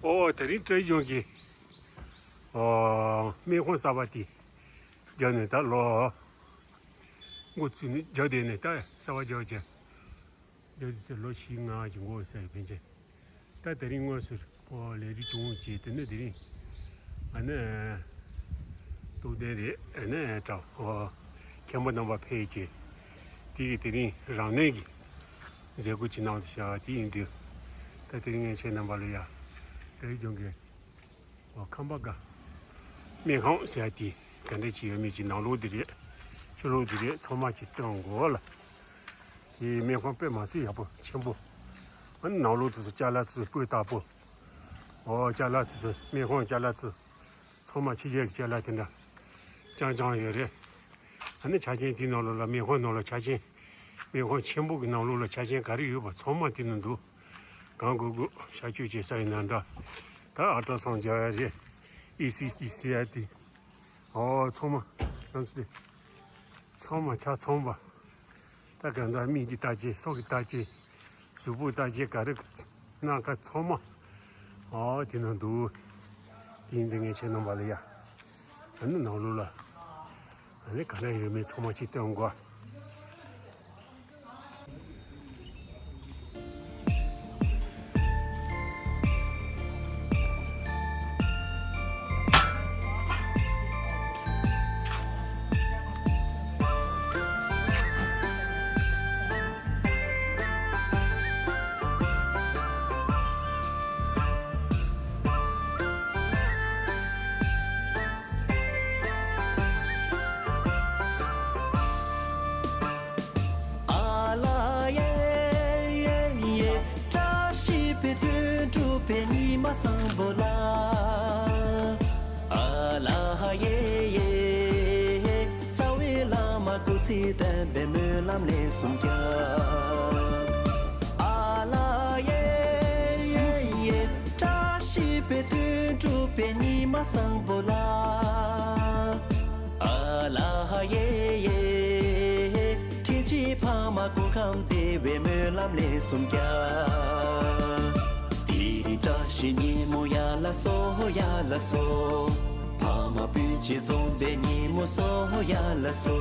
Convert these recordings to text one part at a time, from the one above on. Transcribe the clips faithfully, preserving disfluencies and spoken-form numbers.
ཨོ་དེ་རིང་བཀྲ་ཤིས་ལྗོངས་ཀྱི་ཨོ་སྨན་ཁང་གསར་པ་དེ་རྒྱབ་ནས་ད་ལོ་འགོ་ཚུགས་ནས་རྒྱབ་བསྡད་ནས་ད་གསར་པ་རྒྱབ་བྱས་རྒྱབ་དུས་ཚེ་ལོ་བཞི་ལྔ་ཅིག་འགོར་ཟེར་ཕན་ཆད། ད་དེ་རིང་དངོས་སུ་ཨོ་ལས་རིགས་བྱུང་བྱས་དེ་ནས་དེ་རིང་ཨ་ནི་རྟོགས་ལྡན་རེད། ཨ་ནི་གྲྭ་ཨོ་མཁན་པོ་རྣམ་པ་ཕེབས་བྱས་དེ་གི་དེ་རིང་རང་གནས་ཀྱི་མཛད་སྒོ་ཅིག་གནང་དུ་བཞག་པ་དེ་ཡིན་དུས། ད་དེ་རིང་ངས་ཁྱེད་རྣམ་པ་ལ་ཡ་བོད་ལྗོངས་ཀྱི་ཨོ་ཁམས་པ་དགའ་སྨན་ཁང་ཟེར་ཡ་དེ་ག་འདྲ་ཅིག་ཡོད་མེད་ཅིག་ནང་ལོགས་དེ་རེད། ཕྱི་ལོགས་དེ་རེད། ཚང་མ་ཅིག་སྟོན་དགོས་ལ། དེ་སྨན་ཁང་དཔེ་མ་སྲིད་ཡག་པོ་ཆེན་པོ། ཨ་ནི་ནང་ལོགས་དེ་ཚོ་ཅ་ལག་དེ་ཚོ་སྤུས་དག་པོ། ཨོ་ཅ་ལག་དེ་ཚོ་སྨན་ཁང་ཅ་ལག་དེ་ཚོ་ཚང་མ་ཕྱི་རྒྱལ་གྱི་ཅ་ལག་དེ་འདྲ་རྐྱང་རྐྱང་ཡོད་རེད། ཨ་ནི་ཆ་རྐྱེན་དེའི་ནང་ལོགས་ལ་སྨན་ཁང་ནང་ལ་ཆ་རྐྱེན། སྨན་ཁང་ཆེན་པོ་གི་ནང་ལོགས་ལ་ཆ་རྐྱེན་ག་རེ་ཡོད་པ་ཚང་མ་དེ་ནང་འདུག་གང་དགོས་དགོས་གཤག་བཅོས་བྱེད་ས་ཡིན་ན་འདྲ། ད་ཨལ་ཏྲ་སའུན་རྒྱག་ཡ་རེད། ཨི་སི་ཇི་ཟེར་ཡ་དེ། ཨོ་ཚང་མ་ཡང་སྲིད་དེ། ཚང་མ་ཆ་ཚང་པ། ད་གང་ལྟར་མིག་གི་བརྟག་དཔྱད། སྲོག་གི་བརྟག་དཔྱད། གཟུགས་པོའི་བརྟག་དཔྱད་ག་རེ་གནང་ག་ཚང་མ་ཨོ་དེ་ན་འདུག་དེ་ཡིན་དུས་ངས་ཁྱེད་རྣམ་པ་ལ་ཡ་ཨ་ནི་ནང་ལོགས་ལ་ཨ་ནི་ག་འདྲ་ཡོད་མེད་ཚང་མ་ཅིག་སྟོན་དགོས། ཨ་ལ་ཡེ་ཡེ་ཡེ། བཀྲ་ཤིས་པའི་དོན་གྲུབ་པའི་ཉི་མ་བཟང་པོ་ལ། ཨ་ལ་ཡེ་ཡེ། རྩ་བའི་བླ་མ་སྐུ་ཚེ་བརྟན་པའི་སྨོན་ལམ་ལན་གསུམ་རྒྱག་ཨ་ལ་ཡེ་ཡེ། བཀྲ་ཤིས་པའི་དོན་གྲུབ་པའི་ཉི་མ་བཟང་པོ་ལ། ཨ་ལ་ཡེ་ཡེ། དྲིན་ཆེན་ཕ་མ་སྐུ་ཁམས་བདེ་བའི་སྨོན་ལམ་ལན་གསུམ་རྒྱག་དེ་རིང་བཀྲ་ཤིས་ཉིན་མོ་ཡ་ལ་སོ་ཡ་ལ་སོ། ཕ་མ་སྤུན་མཆེད་འཛོམས་པའི་ཉིན་མོ་སོ་ཡ་ལ་སོ།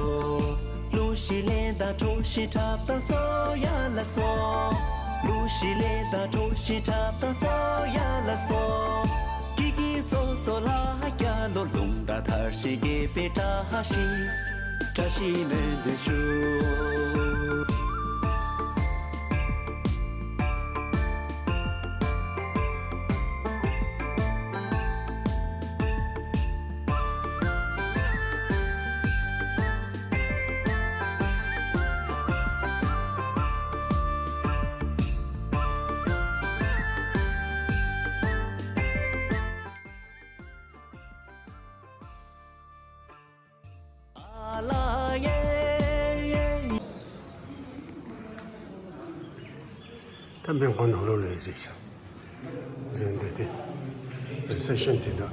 གླུ་གཞས་ལེན་དང་གྲོགས་ཤིག་འཁྲབ་དང་སོ་ཡ་ལ་སོ། གླུ་གཞས་ལེན་དང་གྲོགས་ཤིག་འཁྲབ་དང་སོ་ཡ་ལ་སོ། ཀི་ཀི་སོ་སོ་ལ་ཧ་རྒྱ་ལོ། རླུང་རྟ་དར་ཞིང་རྒྱས་པའི་བཀྲ་ཤིས། བཀྲ་ཤིས་སྨོན་འདུན་ཞུ། ད་སྨན་ཁང་ནང་ལོགས་ལ་རེད་ཤག་འཛིན་འདི་དེ་རི་སེབ་ཤན་དེ་འདྲ།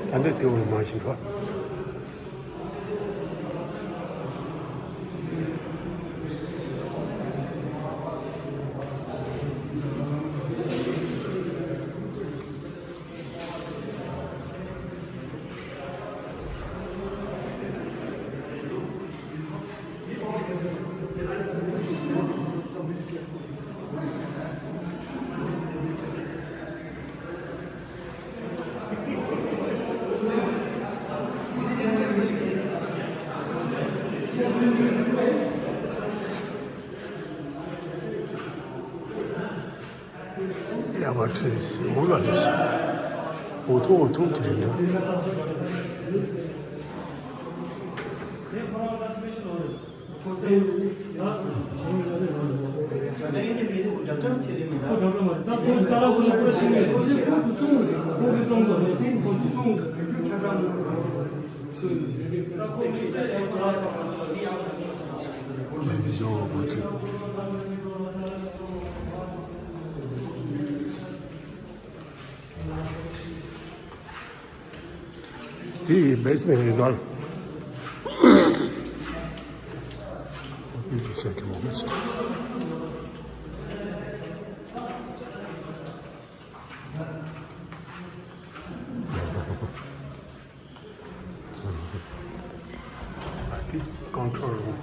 ད་འདི་དེ་འོང་མ་ཤི་འགྲོ། ཡ་མ་ཁྲིས་འུ་ལ་རེས། འུ་ཐུག་འུ་ཐུག་དེ་རེད་ན། ཡོད་པ་ཅིག་དེ་ཡི་བེ་སི་མེན་ཊི་རེད་འདུག་ཨ། ཨོ་པི་པི་ཤ་གི་མོ་མ་ཅིག་ཨ་དེ་ཀོན་ཊོལ་རུམ།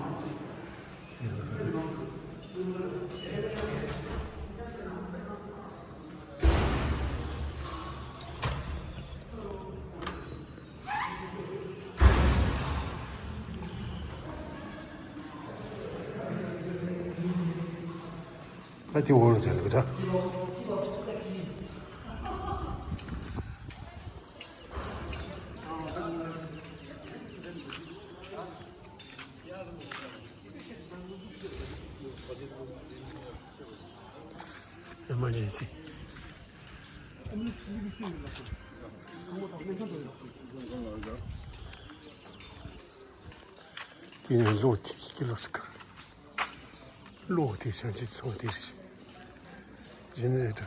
ཨ་དེ་འོག་ལ་ཅན་གི་ད། Emergency. དེ་ནས་གློག་དེ་ཀི་ལོ་སི་ཀ་གློག་དེ་ཆ་ཅི་ཚོང་དེ་རེད། ཇེ་ནེ་རེ་ཊར།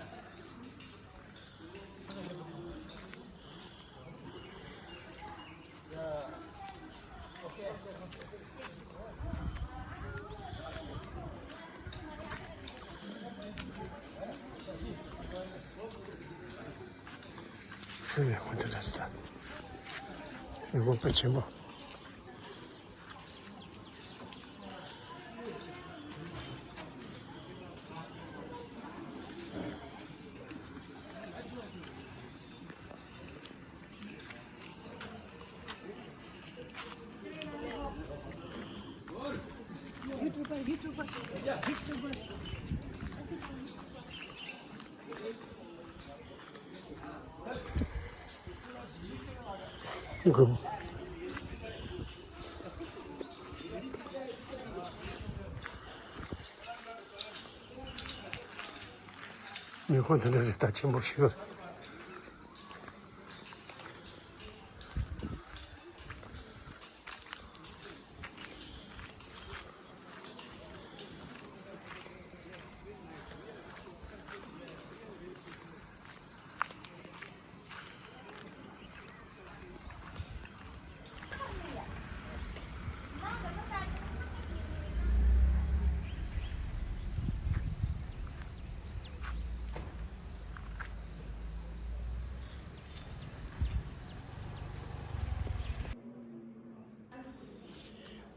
ཧེ་ཧོ་དེ་ད་ད། ཧེ་ཧོ་དཔེ་ཆེན་པོ། YouTuber, YouTuber, YouTuber. མི་ཁོང་དེ་འདྲ་རེད། ད་ཆེན་པོ་ཞིག་ཡོད།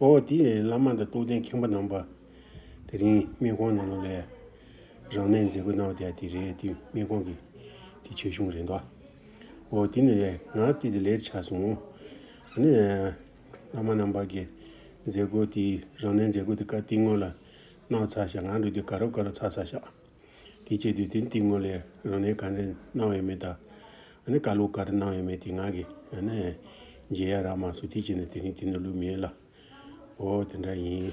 ཨོ་དེ་བླ་མ་དང་རྟོགས་ལྡན་མཁན་པོ་རྣམ་པ། དེ་རིང་སྨན་ཁང་ནང་ལོགས་ལ་རང་གནས་མཛད་སྒོ་གནང་བ་དེ་དེ་རེད། དེ་སྨན་ཁང་གི་དེ་ཆོས་གཞུང་རེད་འདུག་ཨོ་དེ་ནས་ང་དེ་དེ་ལེར་ཆགས་སོང་། ཨ་ནི་བླ་མ་རྣམ་པ་གི་མཛད་སྒོ་དེ་རང་གནས་མཛད་སྒོ་དེ་སྐབས་དེ་སྔོན་ལ་གནང་ཚར་ཤག་ང་འགྲོ་དུས་དགའ་རབ་དགའ་རབ་ཚར་ཚར་ཤག་དེ་བྱས་དུས་དེ་དེ་སྔོན་ལ་རང་གནས་ག་འདྲ་གནང་བ་ཡོད་མེད་དང་། ཨ་ནི་བཀའ་སློབ་ག་རེ་གནང་ཡོད་མེད་དེ་ང་གི་ཨ་ནི་མཇལ་ཡ་རག་མ་སོང་། དེ་བྱས་ནས་དེ་རིང་དེ་ནས་ལུས་མེད་ལ། ཨོ་དེ་འདྲ་ཡིན།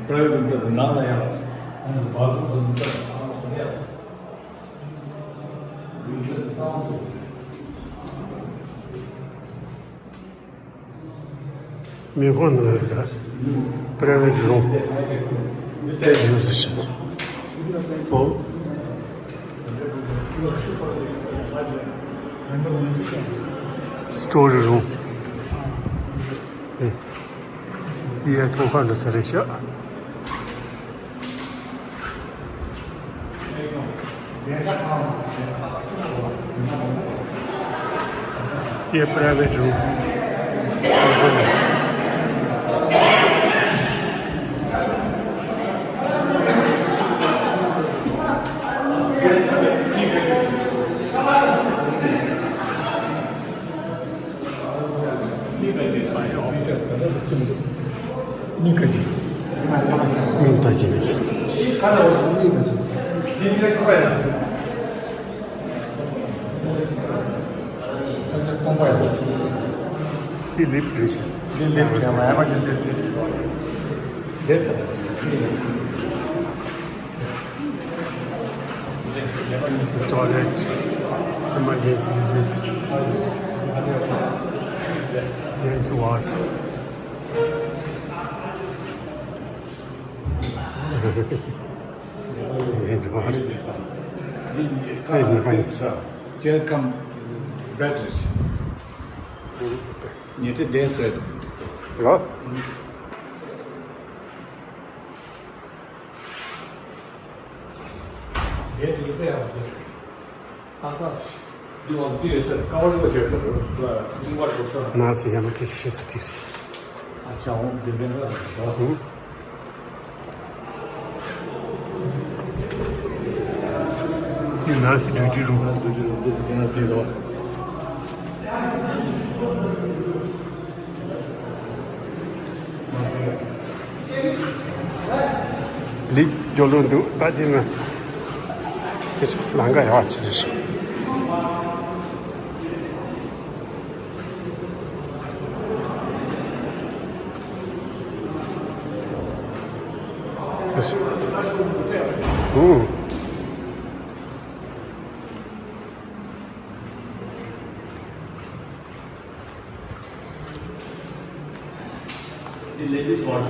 Private room དེ་ནང་ལ་ཡང་། མི་ཁོ་ན་རེད་ད། Private room. Use it. ཨོ། Story room. ཨེ། དེ་ཡ་ཐོག་ཁ་འགྲོ་ས་རེད་ཤག་དེ་private room. འདི་lift རེད་ཤག་འདི་lift རེད་མ། Emergency lift. Lift. Toilet, emergency exit, gents ward. Gents ward. Hey, you find it. Jail cum bedrest. ཉལ་ཁྲི་བསྡད་སྲོལ། ཡོད། བསྡད་དུས་དཔེ་ཡག་པོ་འདུག་ཏག་ཏག་འདི་འོང་འདི་ཡོད་ཟེར་ཀ་བར་ཡོད་ཟེར་ཟེར་རུ་ལ་ཅིང་བར་འགྲོ་ཤོར། ན་སི་ཡ་མ་ཁེ་ཤེས་ས་ཏི་རེད། ཨ་ཅག་འོང་འདི་འདྲ་འདྲ་ཟེར། དེ་ན་སི་ཌིའུ་ཊི་རུམ། ན་སི་ཌིའུ་ཊི་རུམ་འདུག་དེ་ན་དེ་རོ། ལིབ་སྐྱོ་ལོ་འདུག་ད་དེ་ན་ཁྱེད་ལང་ཀ་ཡག་ཅི་ཟེར་ཞིག་ཨུ། The ladies' ward.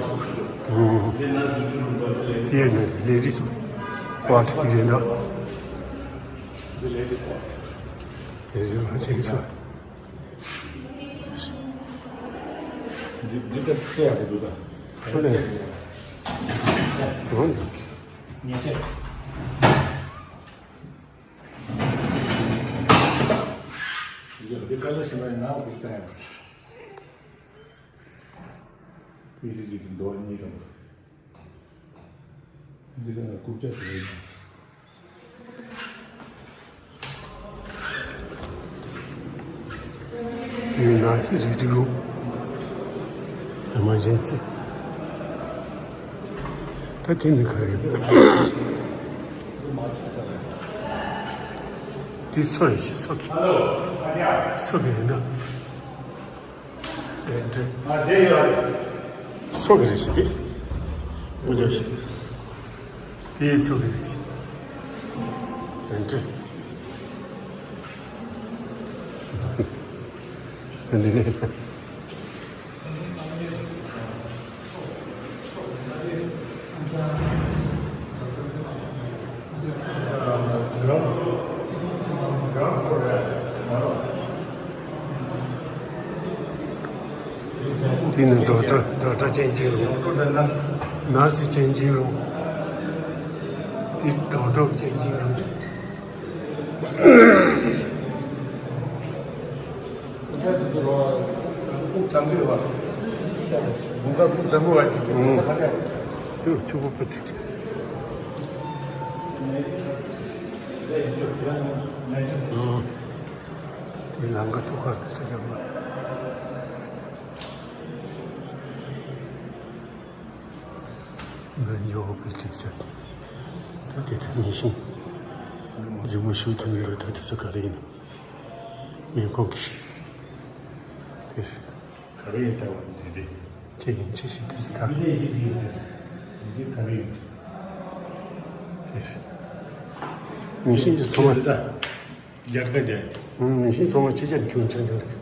ཨུ། དེ་ནས་ladies' ward དེ་རེད་འདུག The ladies' ward. Ladies' ward. འདི་འདི་ལྟར་བཤད་ཡག་གི་འདུག་ད། ཧོ་ལེ། ཧོ་ལེ། ཉེས་ཆད། འདི་དཀའ་ལས་ཞིག་མ་ཡིན་ན་འགུག་བཏང་ཡག་ཟེར། ཨི་སི་ཇི་གི་མདོག་གཉིས་དང་། འདི་ལ་རྐུབ་བཀྱག་ཞིག་ཡོད། དེའི་ནང་གི་རི་ཏི་རུ་ཨེ་མར་ཇེན་སི། ད་དེ་ནི་ག་རེ་ཡིན། དེ་སོ་ཡིན་ཞིག་སོ་གི་སོ་གི་རེད་འདུག་སོ་གི་རེད་ཤག་དེ། དེ་སོ་གི་རེད་ཤག་དེ་འདྲ། འདི་ནས། དེ་ནི་ཌོག་ཊར། ཌོག་ཊར་ཅན་ཇིང་རུམ། ནར་སི་ཅན་ཇིང་རུམ། དེ་ཌོག་ཊར་ཅན་ཇིང་རུམ། དེ་ཆུ་བོ་པ་ཚིག་ཅིག་དེ་ལམ་ཁ་ཐུག་ག་ཟེར་ལ་མ། ང་ཉོ་བའི་དུས་ཚོད་ད་དེ་ལྟར་ཉིན་ཤིང་། རི་མོ་ཞུ་ཐུབ་འདུག་ད་དེ་ཚོ་ག་རེ་ཡིན། མིང་ཁོང་གི་དེ། ག་རེ་ཡིན་ད་བ་འདི་རེད། ཅི་ཡིན་ཅི་ཞིག་དེ་ཚོ་ད། འདི་ནས་ཅི་ཅི་ཡིན་ད། འདི་ག་རེ་ཡིན། དེ། མི་ཤིན་ཅི་ཚོ་བ། རྒྱ་གར་རྒྱ། ཨང་། མི་ཤིན་ཚོ་བ་ཅི་ཅར་ཁྱོད་ཆ་འཇོག་དེ།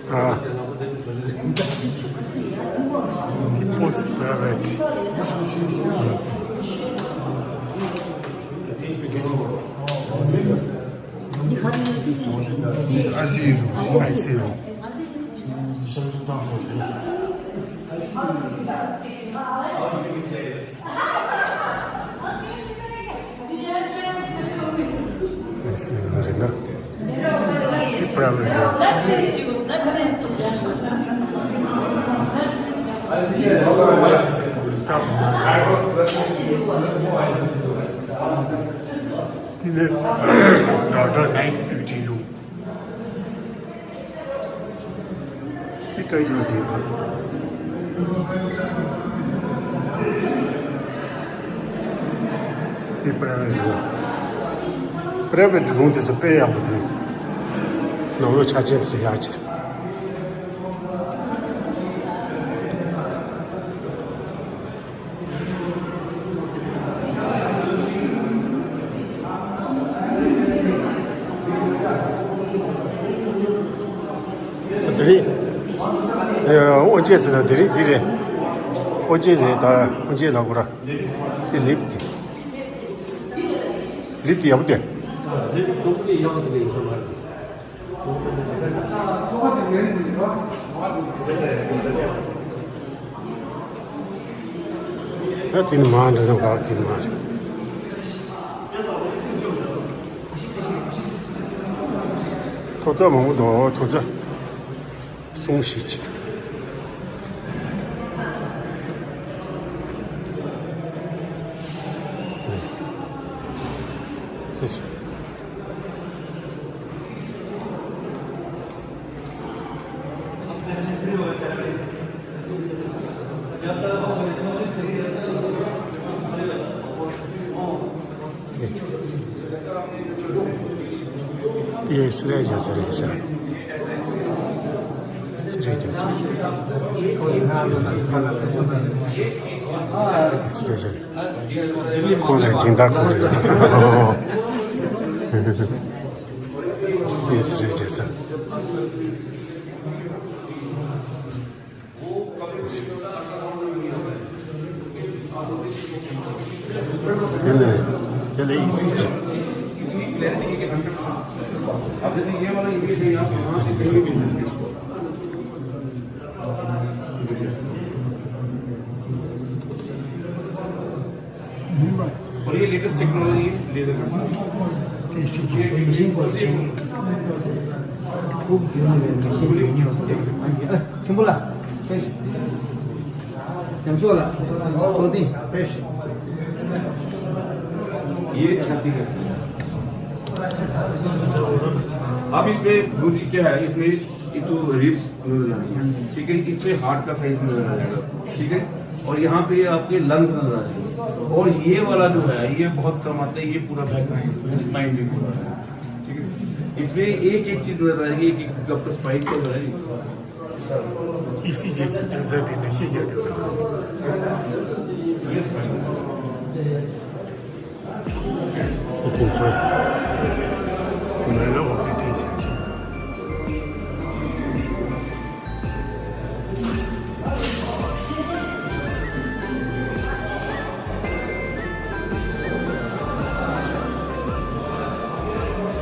Ah. People's Private. I see you. I see you. Yes, we will read that. Private. Stop. Daughter night duty you. དེ་སྐྲ་ཡོད་དེ་བ། དེ་པྲ་བེ་རུང་། པྲ་བེ་རུང་དེ་ཚོ་དཔེ་ཡག་པོ་འདུག་ནང་ལོགས་ཆ་ཆེན་དེ་ཚོ་ཡག་ཅིག་དེ་རིང་། ཨ། ཨོ་ཅེ་ཟེར་ན་དེ་རིང་དེ་རེད། ཨོ་ཅེ་ཟེར་ད་ཨོ་ཅེ་ལ་གོ་ར། དེ་ལེབ་དེ། ལེབ་དེ་ཡག་པོ་དེ། ད་དེ་ནི་མ་འདྲ་དང་ག་དེ་ནི་མ་རེད། ཐོབ་ཚ་མང་པོ་འདུག་ཐོབ་ཚ། སོང་ཞིག་ཅིག་དེ་ཞིག་དེ་སི་རེ་ཇ་ས་རེ་ས། སི་རེ་ཇ་ས། སི་རེ་ཇ། ཁོང་རེ་སྦྱིན་བདག་ཁོང་རེ། དེ་སི་རེ་ཇ་ས། དེ་ནས་དེ་ལས་ཨི་སི་ཇི། और ये latest technology है laser cut. ཨི་སི་ཇི། ཨ། མཐོན་པོ་ལ། དེ་ཚོ་ལ། ཐོ་ཏི། ཕེ་ཤི། ये छाती का। अब इसमें ब्यूटी क्या है, इसमें ये तो रिब्स नजर आ रही है, ठीक है, इसमें हार्ट का साइज नजर आ जाएगा, ठीक है, और यहाँ पे ये आपके लंग्स नजर आ रहे हैं। और ये वाला जो है, ये बहुत कम आता है, ये पूरा बैक स्पाइन भी पूरा है, ठीक है। इसमें एक एक चीज नजर आएगी, एक एक आपका स्पाइन नजर आएगी। ཨི་སི་ཇི་སི་ཏེ་ཟ་དེ་འདྲ་ཤེས་བྱ་དེ་ཚོ། དེ་ཚོ། ང་ལ་འོ་ཁེ་དེ་བྱས་ཤིང་།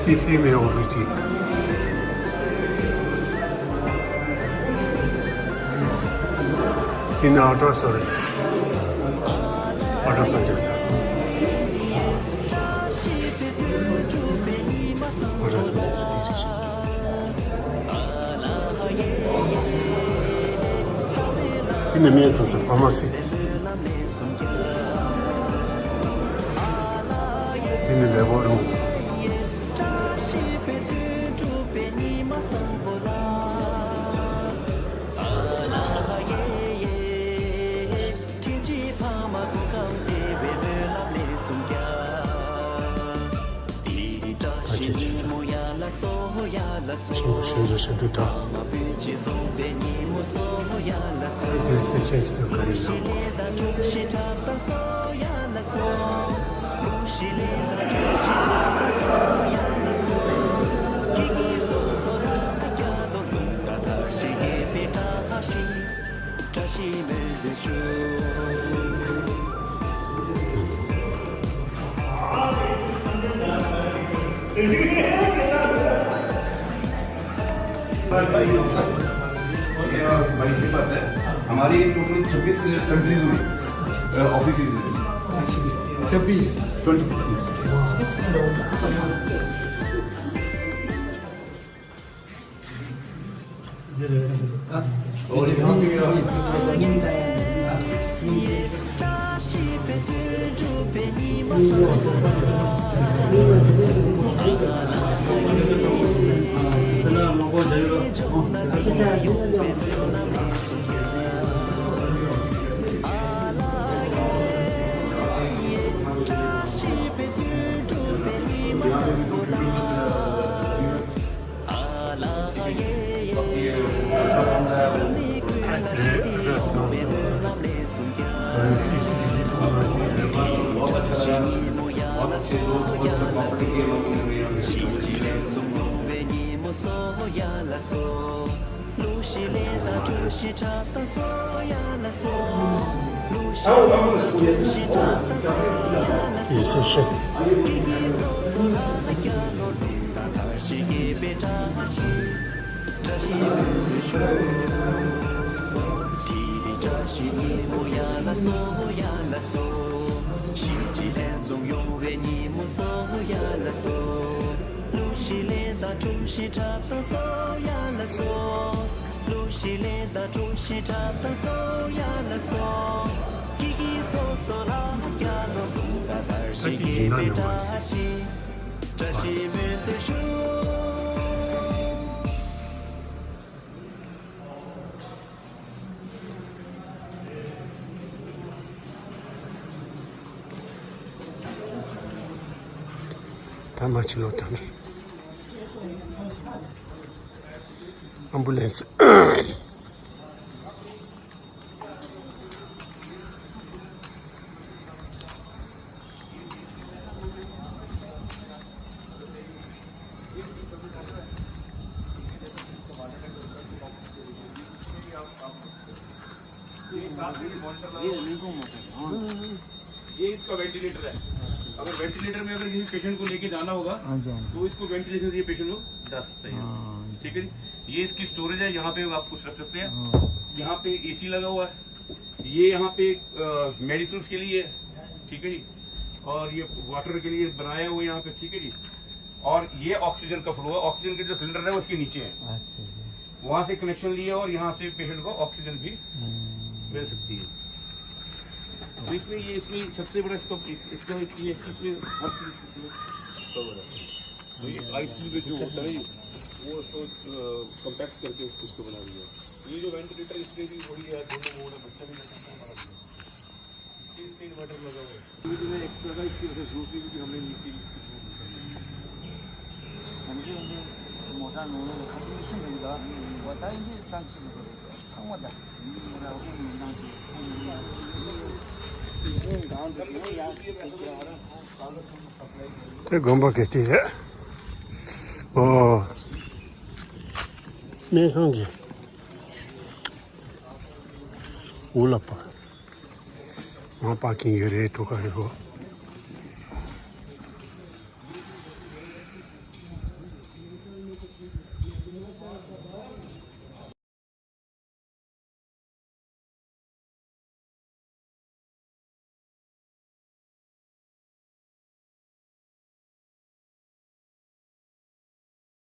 དེ་ཕི་མེ་འོ་ཁེ་ཅིག་དེ་ནི་ཨལ་ཊ་སའུན་རེད། ཨལ་ཊ་སའུན་བྱས་ས། ཨལ་ཊ་སའུན་བྱས་ས། དེ་ནི་སྨན་བཙོང་ས་ཕ་མ་སི། དེ་ནི་ལས་བགོ་རུང་། ཨ་ཁེ་ཆེ་ས། ཆེན་པོ་ཞེ་དྲག་ཞེ་དྲག་དང་། དེ་སེམས་ཅན་ཞིག་ཏུ་ག་རེ་ཡང་། हमारी टोटल छब्बीस कंट्रीज में ऑफिस है। छब्बीस। Twenty six. ད་མ་ཕྱི་ལོགས་དང་། ཨམ་བུ་ལན་སི། ये इसका वेंटिलेटर है। अगर वेंटिलेटर में अगर किसी पेशेंट को लेके जाना होगा, हाँ जी, हाँ जी। तो इसको वेंटिलेशन से ये पेशेंट को जा सकते हैं। हाँ जी। ठीक है जी। ये इसकी स्टोरेज है, यहाँ पे आप कुछ रख सकते हैं। हाँ। यहाँ पे एसी लगा हुआ है, ये यहाँ पे मेडिसिन के लिए है, ठीक है जी, और ये वाटर के लिए बनाया हुआ है यहाँ पे, ठीक है जी। और ये ऑक्सीजन का फ्लो है, ऑक्सीजन के जो सिलेंडर है, उसके नीचे है। अच्छा जी। वहाँ से कनेक्शन लिया और यहाँ से पेशेंट को ऑक्सीजन भी हम्म। मिल सकती है। तो इसमें ये, इसमें सबसे बड़ा इसका, इसका ये है कि इसमें हर चीज़ इसमें कवर है। तो ये आईसीयू में जो होता है, वो उसको कॉम्पैक्ट करके उसको बना दिया। ये जो वेंटिलेटर, इसमें भी वही है, दोनों मोड है, बच्चा भी कर सकता है, बड़ा भी। इसके इन्वर्टर लगा हुआ है। ये जो है एक्स्ट्रा का, इसकी वजह से जरूरत नहीं, क्योंकि हमने ये चीज़ कुछ नहीं करना है। हमके उनके मोटा नोनो खत्म नहीं सुन रही था। बताएंगे चांस से करो। छावा दा। मेरा वो नहीं ना चाहिए। गांव देखो यार। དེ་དགོན་པ་གལ་ཏེ་རེད། ཨོ། སྨན་ཁང་གི་འོག་ལ་པ། ང་པར་ཀིང་ཡོད་རེད། ཐོག་ཁ་ཡོད།